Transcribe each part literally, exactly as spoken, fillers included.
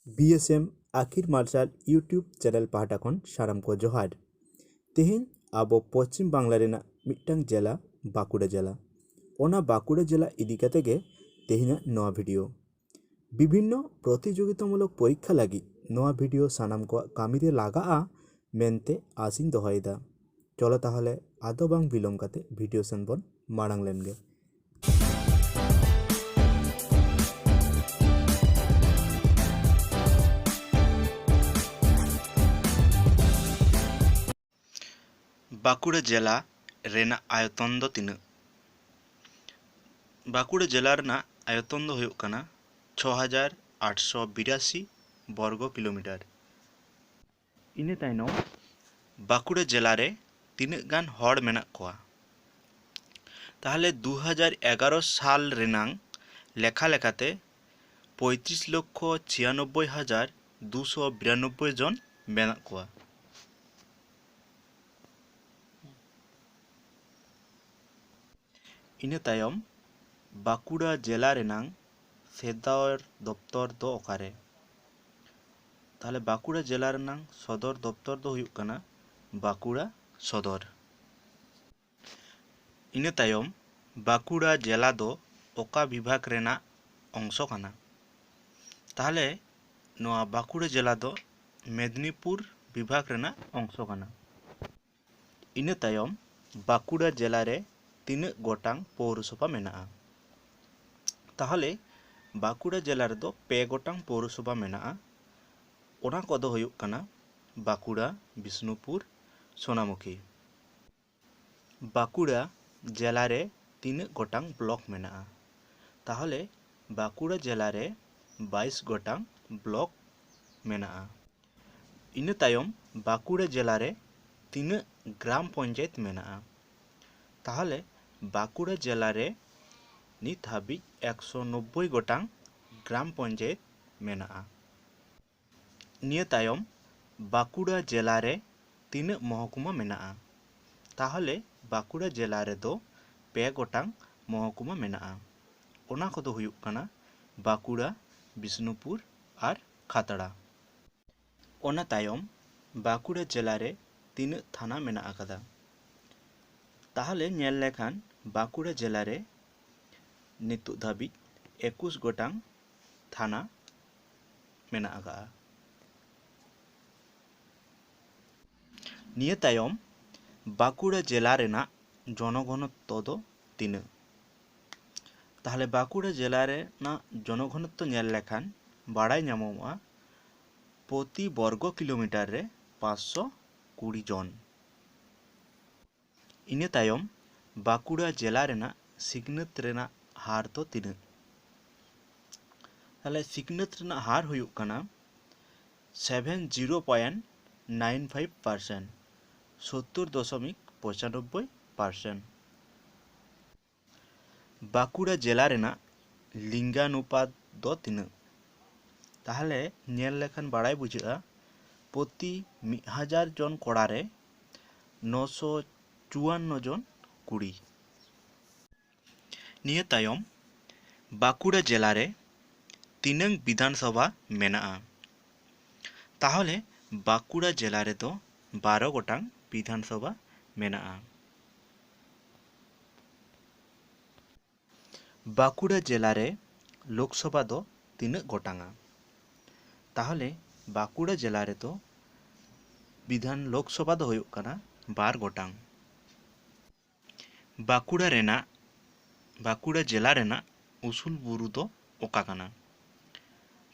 B S M ᱟᱹᱠᱷᱤᱨ ᱢᱟᱨᱥᱟᱞ YouTube channel ᱯᱟᱦᱴᱟ ᱠᱷᱚᱱ ᱥᱟᱱᱟᱢ ᱠᱚ ᱡᱚᱦᱟᱨ᱾ ᱛᱮᱦᱮᱧ ᱟᱵᱚ ᱯᱚᱪᱷᱤᱢ ᱵᱟᱝᱞᱟ ᱨᱮᱱᱟᱜ ᱢᱤᱫᱴᱟᱝ ᱡᱮᱞᱟ ᱵᱟᱸᱠᱩᱲᱟ ᱡᱮᱞᱟ, ᱚᱱᱟ ᱵᱟᱸᱠᱩᱲᱟ ᱡᱮᱞᱟ ᱤᱫᱤ ᱠᱟᱛᱮ ᱜᱮ ᱛᱮᱦᱮᱧᱟᱜ ᱱᱚᱣᱟ ᱵᱷᱤᱰᱤᱭᱳ᱾ ᱵᱤᱵᱷᱤᱱᱱᱚ ᱯᱨᱚᱛᱤᱡᱳᱜᱤᱛᱟᱢᱩᱞᱚᱠ ᱯᱚᱨᱤᱠᱠᱷᱟ ᱞᱟᱹᱜᱤᱫ ᱱᱚᱣᱟ ᱵᱷᱤᱰᱤᱭᱳ ᱥᱟᱱᱟᱢ ᱠᱚᱣᱟᱜ ᱠᱟᱹᱢᱤ ᱨᱮ ᱞᱟᱜᱟᱜᱼᱟ ᱢᱮᱱᱛᱮ ᱟᱥᱤᱧ ᱫᱚᱦᱚᱭᱮᱫᱟ᱾ ᱪᱚᱞᱚ ᱛᱟᱦᱚᱞᱮ ᱟᱫᱚ ᱵᱟᱝ ᱵᱤᱞᱚᱢ ᱠᱟᱛᱮ ᱵᱷᱤᱰᱤᱭᱳ ᱥᱮᱱ ᱵᱚᱱ ᱢᱟᱲᱟᱝ ᱞᱮᱱ ᱜᱮ᱾ ᱵᱟᱸᱠᱩᱲᱟ ᱡᱮᱞᱟ ᱨᱮᱱᱟᱜ ᱟᱭᱚᱛᱚᱱ ᱫᱚ ᱛᱤᱱᱟᱹᱜ? ᱵᱟᱸᱠᱩᱲᱟ ᱡᱮᱞᱟ ᱨᱮᱱᱟᱜ ᱟᱭᱚᱛᱚᱱ ᱫᱚ ᱦᱩᱭᱩᱜ ᱠᱟᱱᱟ ᱪᱷᱚ ᱦᱟᱡᱟᱨ ᱟᱴᱥᱚ ᱵᱤᱨᱟᱥᱤ ᱵᱚᱨᱜᱚ ᱠᱤᱞᱳᱢᱤᱴᱟᱨ᱾ ᱤᱱᱟᱹ ᱛᱟᱭᱱᱚᱢ ᱵᱟᱸᱠᱩᱲᱟ ᱡᱮᱞᱟ ᱨᱮ ᱛᱤᱱᱟᱹᱜ ᱜᱟᱱ ᱦᱚᱲ ᱢᱮᱱᱟᱜ ᱠᱚᱣᱟ? ᱛᱟᱦᱚᱞᱮ ᱫᱩ ᱦᱟᱡᱟᱨ ᱮᱜᱟᱨᱚ ᱥᱟᱞ ᱨᱮᱱᱟᱝ ᱞᱮᱠᱷᱟ ᱞᱮᱠᱟᱛᱮ ᱯᱚᱸᱭᱛᱨᱤᱥ ᱞᱚᱠᱠᱷᱚ ᱪᱷᱤᱭᱟᱱᱚᱵᱵᱳᱭ ᱦᱟᱡᱟᱨ ᱫᱩᱥᱚ ᱵᱤᱨᱟᱱᱚᱵᱵᱳᱭ ᱡᱚᱱ ᱢᱮᱱᱟᱜ ᱠᱚᱣᱟ᱾ ᱤᱱᱟᱹ ᱛᱟᱭᱚᱢ ᱵᱟᱸᱠᱩᱲᱟ ᱡᱮᱞᱟ ᱨᱮᱱᱟᱝ ᱥᱚᱫᱚᱨ ᱫᱚᱯᱛᱚᱨ ᱫᱚ ᱚᱠᱟᱨᱮ? ᱛᱟᱦᱚᱞᱮ ᱵᱟᱸᱠᱩᱲᱟ ᱡᱮᱞᱟ ᱨᱮᱱᱟᱝ ᱥᱚᱫᱚᱨ ᱫᱚᱯᱛᱚᱨ ᱫᱚ ᱦᱩᱭᱩᱜ ᱠᱟᱱᱟ ᱵᱟᱸᱠᱩᱲᱟ ᱥᱚᱫᱚᱨ᱾ ᱤᱱᱟᱹ ᱛᱟᱭᱚᱢ ᱵᱟᱸᱠᱩᱲᱟ ᱡᱮᱞᱟ ᱫᱚ ᱚᱠᱟ ᱵᱤᱵᱷᱟᱜᱽ ᱨᱮᱱᱟᱜ ᱚᱝᱥᱚ ᱠᱟᱱᱟ? ᱛᱟᱦᱚᱞᱮ ᱱᱚᱣᱟ ᱵᱟᱸᱠᱩᱲᱟ ᱡᱮᱞᱟ ᱫᱚ ᱢᱮᱫᱽᱱᱤᱯᱩᱨ ᱵᱤᱵᱷᱟᱜᱽ ᱨᱮᱱᱟᱜ ᱚᱝᱥᱚ ᱠᱟᱱᱟ᱾ ᱤᱱᱟᱹ ᱛᱟᱭᱚᱢ ᱵᱟᱸᱠᱩᱲᱟ ᱡᱮᱞᱟ ᱨᱮ ᱛᱤᱱᱟᱹᱜ ᱜᱚᱴᱟᱝ ᱯᱳᱣᱨᱚᱥᱚᱵᱷᱟ ᱢᱮᱱᱟᱜᱼᱟ? ᱛᱟᱦᱚᱞᱮ ᱵᱟᱸᱠᱩᱲᱟ ᱡᱮᱞᱟ ᱨᱮᱫᱚ ᱯᱮ ᱜᱚᱴᱟᱝ ᱯᱳᱣᱨᱚᱥᱚᱵᱷᱟ ᱢᱮᱱᱟᱜᱼᱟ᱾ ᱚᱱᱟ ᱠᱚᱫᱚ ᱦᱩᱭᱩᱜ ᱠᱟᱱᱟ ᱵᱟᱸᱠᱩᱲᱟ, ᱵᱤᱥᱱᱩᱯᱩᱨ, ᱥᱳᱱᱟᱢᱩᱠᱷᱤ᱾ ᱵᱟᱸᱠᱩᱲᱟ ᱡᱮᱞᱟ ᱨᱮ ᱛᱤᱱᱟᱹᱜ ᱜᱚᱴᱟᱝ ᱵᱞᱚᱠ ᱢᱮᱱᱟᱜᱼᱟ? ᱛᱟᱦᱚᱞᱮ ᱵᱟᱸᱠᱩᱲᱟ ᱡᱮᱞᱟ ᱨᱮ ᱵᱟᱭᱤᱥ ᱜᱚᱴᱟᱝ ᱵᱞᱚᱠ ᱢᱮᱱᱟᱜᱼᱟ᱾ ᱤᱱᱟᱹ ᱛᱟᱭᱚᱢ ᱵᱟᱸᱠᱩᱲᱟ ᱡᱮᱞᱟ ᱨᱮ ᱛᱤᱱᱟᱹᱜ ᱜᱨᱟᱢ ᱯᱚᱧᱪᱟᱭᱮᱛ ᱢᱮᱱᱟᱜᱼᱟ? ᱛᱟᱦᱚᱞᱮ ᱵᱟᱸᱠᱩᱲᱟ ᱡᱮᱞᱟ ᱨᱮ ᱱᱤᱛ ᱦᱟᱹᱵᱤᱡ ᱮᱠᱥᱚ ᱱᱚᱵᱵᱳᱭ ᱜᱚᱴᱟᱝ ᱜᱨᱟᱢ ᱯᱚᱧᱪᱟᱭᱮᱛ ᱢᱮᱱᱟᱜᱼᱟ᱾ ᱱᱤᱭᱟᱹ ᱛᱟᱭᱚᱢ ᱵᱟᱸᱠᱩᱲᱟ ᱡᱮᱞᱟ ᱨᱮ ᱛᱤᱱᱟᱹᱜ ᱢᱚᱦᱚᱠᱩᱢᱟ ᱢᱮᱱᱟᱜᱼᱟ? ᱛᱟᱦᱚᱞᱮ ᱵᱟᱸᱠᱩᱲᱟ ᱡᱮᱞᱟ ᱨᱮᱫᱚ ᱯᱮ ᱜᱚᱴᱟᱝ ᱢᱚᱦᱚᱠᱩᱢᱟ ᱢᱮᱱᱟᱜᱼᱟ᱾ ᱚᱱᱟ ᱠᱚᱫᱚ ᱦᱩᱭᱩᱜ ᱠᱟᱱᱟ ᱵᱟᱸᱠᱩᱲᱟ, ᱵᱤᱥᱱᱩᱯᱩᱨ ᱟᱨ ᱠᱷᱟᱛᱲᱟ᱾ ᱚᱱᱟ ᱛᱟᱭᱚᱢ ᱵᱟᱸᱠᱩᱲᱟ ᱡᱮᱞᱟ ᱨᱮ ᱛᱤᱱᱟᱹᱜ ᱛᱷᱟᱱᱟ ᱢᱮᱱᱟᱜ ᱟᱠᱟᱫᱟ? ᱛᱟᱦᱚᱞᱮ ᱧᱮᱞ ᱞᱮᱠᱷᱟᱱ ᱵᱟᱸᱠᱩᱲᱟ ᱡᱮᱞᱟ ᱨᱮ ᱱᱤᱛᱚᱜ ᱫᱷᱟᱹᱵᱤᱡ ᱮᱠᱩᱥ ᱜᱚᱴᱟᱝ ᱛᱷᱟᱱᱟ ᱢᱮᱱᱟᱜ ᱟᱠᱟᱫᱼᱟ᱾ ᱱᱤᱭᱟᱹ ᱛᱟᱭᱚᱢ ᱵᱟᱸᱠᱩᱲᱟ ᱡᱮᱞᱟ ᱨᱮᱱᱟᱜ ᱡᱚᱱᱚᱜᱷᱚᱱᱚᱛᱛᱚ ᱫᱚ ᱛᱤᱱᱟᱹᱜ? ᱛᱟᱦᱚᱞᱮ ᱵᱟᱸᱠᱩᱲᱟ ᱡᱮᱞᱟ ᱨᱮᱱᱟᱜ ᱡᱚᱱᱚᱜᱷᱚᱱᱚᱛᱛᱚ ᱧᱮᱞ ᱞᱮᱠᱷᱟᱱ ᱵᱟᱲᱟᱭ ᱧᱟᱢᱚᱜᱼᱟ, ᱯᱨᱚᱛᱤ ᱵᱚᱨᱜᱚ ᱠᱤᱞᱳᱢᱤᱴᱟᱨ ᱨᱮ ᱯᱟᱸᱪᱥᱚ ᱠᱩᱲᱤ ᱡᱚᱱ᱾ ᱤᱱᱟᱹ ᱛᱟᱭᱚᱢ ᱵᱟᱸᱠᱩᱲᱟ ᱡᱮᱞᱟ ᱨᱮᱱᱟᱜ ᱥᱤᱠᱷᱱᱟᱹᱛ ᱨᱮᱱᱟᱜ ᱦᱟᱨ ᱫᱚ ᱛᱤᱱᱟᱹᱜ? ᱛᱟᱦᱚᱞᱮ ᱥᱤᱠᱷᱱᱟᱹᱛ ᱨᱮᱱᱟᱜ ᱦᱟᱨ ᱦᱩᱭᱩᱜ ᱠᱟᱱᱟ seven zero point nine five percent, ᱥᱳᱛᱛᱳᱨ ᱫᱚᱥᱚᱢᱤᱠ ᱯᱚᱸᱪᱟᱱᱚᱵᱵᱳᱭ ᱯᱟᱨᱥᱮᱱᱴ᱾ ᱵᱟᱸᱠᱩᱲᱟ ᱡᱮᱞᱟ ᱨᱮᱱᱟᱜ ᱞᱤᱝᱜᱟᱱᱩᱯᱟᱛ ᱫᱚ ᱛᱤᱱᱟᱹᱜ? ᱛᱟᱦᱚᱞᱮ ᱧᱮᱞ ᱞᱮᱠᱷᱟᱱ ᱵᱟᱲᱟᱭ ᱵᱩᱡᱷᱟᱹᱜᱼᱟ, ᱯᱨᱚᱛᱤ ᱢᱤᱫ ᱦᱟᱡᱟᱨ ᱡᱚᱱ ᱠᱚᱲᱟ ᱨᱮ ᱱᱚᱥᱚ ᱪᱩᱣᱟᱱᱱᱚ ᱡᱚᱱ ᱠᱩᱲᱤ᱾ ᱱᱤᱭᱟᱹ ᱛᱟᱭᱚᱢ ᱵᱟᱸᱠᱩᱲᱟ ᱡᱮᱞᱟ ᱨᱮ ᱛᱤᱱᱟᱹᱝ ᱵᱤᱫᱷᱟᱱ ᱥᱚᱵᱷᱟ ᱢᱮᱱᱟᱜᱼᱟ? ᱛᱟᱦᱚᱞᱮ ᱵᱟᱸᱠᱩᱲᱟ ᱡᱮᱞᱟ ᱨᱮᱫᱚ ᱵᱟᱨᱚ ᱜᱚᱴᱟᱝ ᱵᱤᱫᱷᱟᱱ ᱥᱚᱵᱷᱟ ᱢᱮᱱᱟᱜᱼᱟ᱾ ᱵᱟᱸᱠᱩᱲᱟ ᱡᱮᱞᱟ ᱨᱮ ᱞᱳᱠᱥᱚᱵᱷᱟ ᱫᱚ ᱛᱤᱱᱟᱹᱜ ᱜᱚᱴᱟᱝᱟ? ᱛᱟᱦᱚᱞᱮ ᱵᱟᱸᱠᱩᱲᱟ ᱡᱮᱞᱟ ᱨᱮᱫᱚ ᱵᱤᱫᱷᱟᱱ ᱞᱳᱠᱥᱚᱵᱷᱟ ᱫᱚ ᱦᱩᱭᱩᱜ ᱠᱟᱱᱟ ᱵᱟᱨ ᱜᱚᱴᱟᱝ᱾ ᱵᱟᱸᱠᱩᱲᱟ ᱨᱮᱱᱟᱜ, ᱵᱟᱸᱠᱩᱲᱟ ᱡᱮᱞᱟ ᱨᱮᱱᱟᱜ ᱩᱥᱩᱞ ᱵᱩᱨᱩ ᱫᱚ ᱚᱠᱟ ᱠᱟᱱᱟ?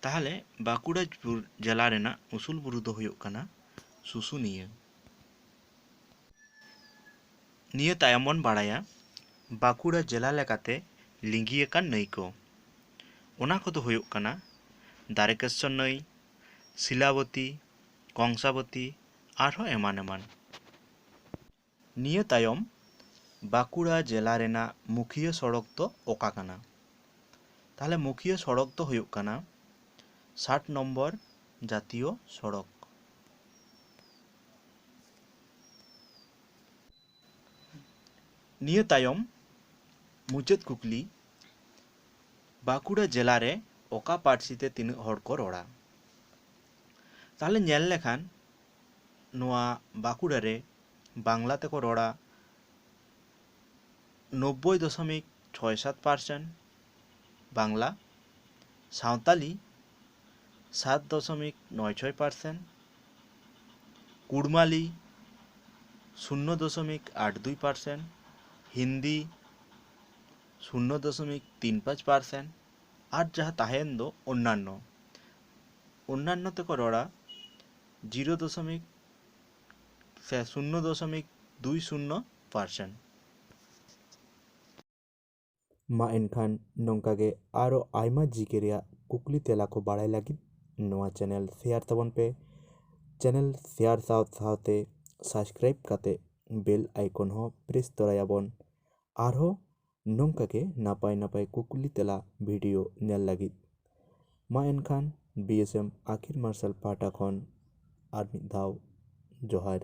ᱛᱟᱦᱚᱞᱮ ᱵᱟᱸᱠᱩᱲᱟ ᱵᱩᱨ-, ᱡᱮᱞᱟ ᱨᱮᱱᱟᱜ ᱩᱥᱩᱞ ᱵᱩᱨᱩ ᱫᱚ ᱦᱩᱭᱩᱜ ᱠᱟᱱᱟ ᱥᱩᱥᱩᱱᱤᱭᱟᱹ᱾ ᱱᱤᱭᱟᱹ ᱛᱟᱭᱚᱢ ᱵᱚᱱ ᱵᱟᱲᱟᱭᱟ ᱵᱟᱸᱠᱩᱲᱟ ᱡᱮᱞᱟ ᱞᱮᱠᱟᱛᱮ ᱞᱤᱸᱜᱤ ᱟᱠᱟᱱ ᱱᱟᱹᱭ ᱠᱚ᱾ ᱚᱱᱟ ᱠᱚᱫᱚ ᱦᱩᱭᱩᱜ ᱠᱟᱱᱟ ᱫᱟᱨᱮᱠᱮᱥᱥᱚᱨ ᱱᱟᱹᱭ, ᱥᱤᱞᱟᱵᱚᱛᱤ, ᱠᱚᱝᱥᱟᱵᱚᱛᱤ, ᱟᱨᱦᱚᱸ ᱮᱢᱟᱱ ᱮᱢᱟᱱ᱾ ᱱᱤᱭᱟᱹ ᱛᱟᱭᱚᱢ ᱵᱟᱸᱠᱩᱲᱟ ᱡᱮᱞᱟ ᱨᱮᱱᱟᱜ ᱢᱩᱠᱷᱤᱭᱟᱹ ᱥᱚᱲᱚᱠ ᱫᱚ ᱚᱠᱟ ᱠᱟᱱᱟ? ᱛᱟᱦᱚᱞᱮ ᱢᱩᱠᱷᱤᱭᱟᱹ ᱥᱚᱲᱚᱠ ᱫᱚ ᱦᱩᱭᱩᱜ ᱠᱟᱱᱟ ᱥᱟᱴ ᱱᱚᱢᱵᱚᱨ ᱡᱟᱛᱤᱭᱚ ᱥᱚᱲᱚᱠ᱾ ᱱᱤᱭᱟᱹ ᱛᱟᱭᱚᱢ ᱢᱩᱪᱟᱹᱫ ᱠᱩᱠᱞᱤ, ᱵᱟᱸᱠᱩᱲᱟ ᱡᱮᱞᱟ ᱨᱮ ᱚᱠᱟ ᱯᱟᱹᱨᱥᱤ ᱛᱮ ᱛᱤᱱᱟᱹᱜ ᱦᱚᱲ ᱠᱚ ᱨᱚᱲᱟ? ᱛᱟᱦᱞᱮ ᱧᱮᱞ ᱞᱮᱠᱷᱟᱱ ᱱᱚᱣᱟ ᱵᱟᱸᱠᱩᱲᱟ ᱨᱮ ᱵᱟᱝᱞᱟ ᱛᱮᱠᱚ ᱨᱚᱲᱟ ᱱᱚᱵᱵᱳᱭ ᱫᱚᱥᱚᱢᱤᱠ ᱪᱷᱚᱭ ᱥᱟᱛ ᱯᱟᱨᱥᱮᱱᱴ, ᱵᱟᱝᱞᱟ, ᱥᱟᱶᱛᱟᱞᱤ ᱥᱟᱛ ᱫᱚᱥᱚᱢᱤᱠ ᱱᱚᱭ ᱪᱷᱚᱭ ᱯᱟᱨᱥᱮᱱᱴ, ᱠᱩᱲᱢᱟᱞᱤ ᱥᱩᱱᱱᱚ ᱫᱚᱥᱚᱢᱤᱠ ᱟᱴ ᱫᱩᱭ ᱯᱟᱨᱥᱮᱱᱴ, ᱦᱤᱱᱫᱤ ᱥᱩᱱᱱᱚ ᱫᱚᱥᱚᱢᱤᱠ ᱛᱤᱱ ᱯᱟᱸᱪ ᱯᱟᱨᱥᱮᱱᱴ, ᱟᱨ ᱡᱟᱦᱟᱸ ᱛᱟᱦᱮᱸᱭᱮᱱ ᱫᱚ ᱚᱱᱱᱟᱱᱱᱚ, ᱚᱱᱱᱟᱱᱱᱚ ᱛᱮᱠᱚ ᱨᱚᱲᱟ ᱡᱤᱨᱳ ᱫᱚᱥᱚᱢᱤᱠ ᱥᱮ ᱥᱩᱱᱱᱚ ᱫᱚᱥᱚᱢᱤᱠ ᱫᱩᱭ ᱥᱩᱱᱱᱚ ᱯᱟᱨᱥᱮᱱᱴ᱾ ᱢᱟ ᱮᱱᱠᱷᱟᱱ ᱱᱚᱝᱠᱟ ᱜᱮ ᱟᱨᱚ ᱟᱭᱢᱟ ᱡᱤᱠᱮ ᱨᱮᱭᱟᱜ ᱠᱩᱠᱞᱤ ᱛᱮᱞᱟ ᱠᱚ ᱵᱟᱲᱟᱭ ᱞᱟᱹᱜᱤᱫ ᱱᱚᱣᱟ ᱪᱮᱱᱮᱞ ᱥᱮᱭᱟᱨ ᱛᱟᱵᱚᱱ ᱯᱮ᱾ ᱪᱮᱱᱮᱞ ᱥᱮᱭᱟᱨ ᱥᱟᱶ ᱥᱟᱶᱛᱮ ᱥᱟᱵᱥᱠᱨᱟᱭᱤᱵ ᱠᱟᱛᱮ ᱵᱮᱞ ᱟᱭᱠᱚᱱ ᱦᱚᱸ ᱯᱨᱮᱥ ᱛᱚᱨᱟᱭᱟᱵᱚᱱ᱾ ᱟᱨᱦᱚᱸ ᱱᱚᱝᱠᱟ ᱜᱮ ᱱᱟᱯᱟᱭ ᱱᱟᱯᱟᱭ ᱠᱩᱠᱞᱤ ᱛᱮᱞᱟ ᱵᱷᱤᱰᱤᱭᱳ ᱧᱮᱞ ᱞᱟᱹᱜᱤᱫ᱾ ᱢᱟ ᱮᱱᱠᱷᱟᱱ ᱵᱤ ᱮᱥ ᱮᱢ ᱟᱹᱠᱷᱤᱨ ᱢᱟᱨᱥᱟᱞ ᱯᱟᱦᱴᱟ ᱠᱷᱚᱱ ᱟᱨ ᱢᱤᱫ ᱫᱷᱟᱣ ᱡᱚᱦᱟᱨ᱾